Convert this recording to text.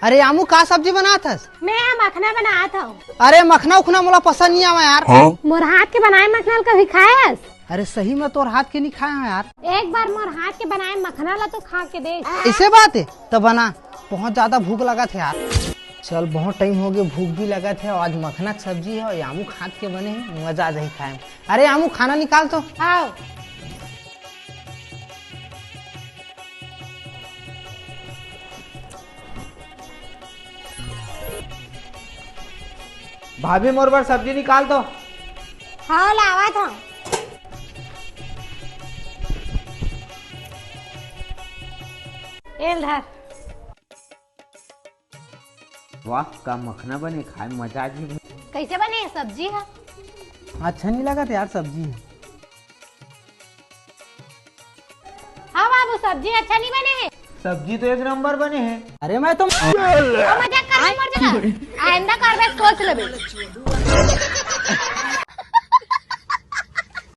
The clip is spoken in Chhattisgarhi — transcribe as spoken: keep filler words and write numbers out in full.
अरे आमू, का सब्जी बनात हस? मैं मखना बनात हूँ। अरे मखना उखना मोला पसंद नहीं आवा यार। मोर हाथ के बनाए मखना ल कभी खाए हस? अरे सही में तोर हाथ के नहीं खाए हूँ यार। एक बार मोर हाथ के बनाए मखना ला तो खा के देख। ऐसे बात है, तो बना। बहुत ज्यादा भूख लगत है यार। चल, बहुत टाइम हो गए, भूख भी लगत है। आज मखना के सब्जी है और आमू के हाथ के बने हैं, मजा आ जाही खाए में। अरे आमू, खाना निकाल तो। आओ। भाभी, मोर बर सब्जी निकाल दो। हाँ, लावत हूँ। एल धर। वाह, का मखना बने, खाए में मजा आ जी। कैसे बने सब्जी है? अच्छा नहीं लगा यार सब्जी। हाँ बाबू, सब्जी अच्छा नहीं बने है। सब्जी तो एक नंबर बने है। अरे मैं तो तो मजाक कर मर जाना। आइंदा करबे, सोच लेबे।